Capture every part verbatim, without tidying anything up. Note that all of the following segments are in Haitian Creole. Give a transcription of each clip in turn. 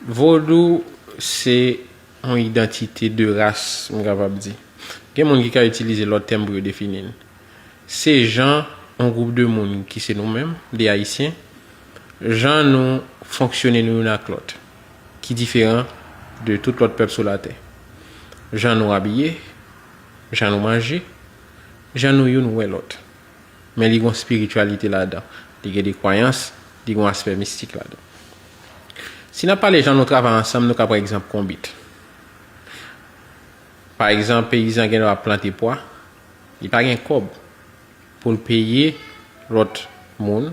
Vodou se yon idantite de ras, m kapab di. Gen moun ki ka itilize lòt tèm pou yo defini l. Se jan yon gwoup de moun ki se nou menm, de Ayisyen, jan nou fonksyone nou youn ak lòt, ki diferan de tout lòt pèp sou latè. Jan nou abiye, jan nou manje, jan nou youn wè lòt. Men li gen yon espirityalite ladan. Li gen de kwayans, li gen yon aspè mistik ladan. Si n ap pale jan nou travay ansanm, nou ka pran egzanp konbit. Pa egzanp, peyizan gen dwa ap plante pwa, li pa gen kòb pou l peye lòt moun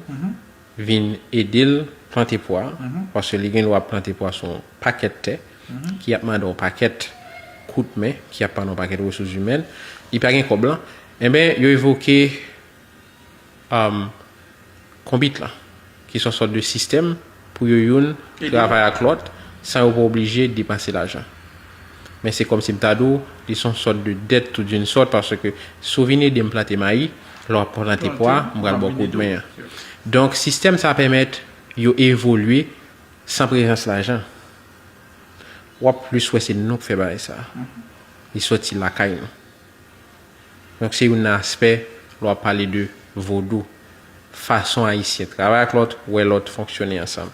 vin ede l plante pwa, paske li gen dwa ap plante pwa sou yon pakèt tè, ki ap mande yon pakèt kout men, ki ap mande yon pakèt resous imèn, li pa gen kòb lan, enben, yo evoke um, konbit lan, ki se yon sòt de sistèm pou yo youn travay ak lòt san yo pa oblije depanse lajan. Men se kòmsi m ta di w, li se yon sòt de dèt tou d'une sòt, paske si w vin ede m plante mayi, lè w ap plante pwa, m pral ba w kout men an. Donk, sistèm sa a pèmèt yo evolye san prezans lajan. W ap plis wè se nou k fè bagay sa a. Li sòti lakay nou. Donk, se youn nan aspè lè w ap pale de vodou. Fason Ayisyen travay ak lòt, wè lòt, fonksyone ansanm.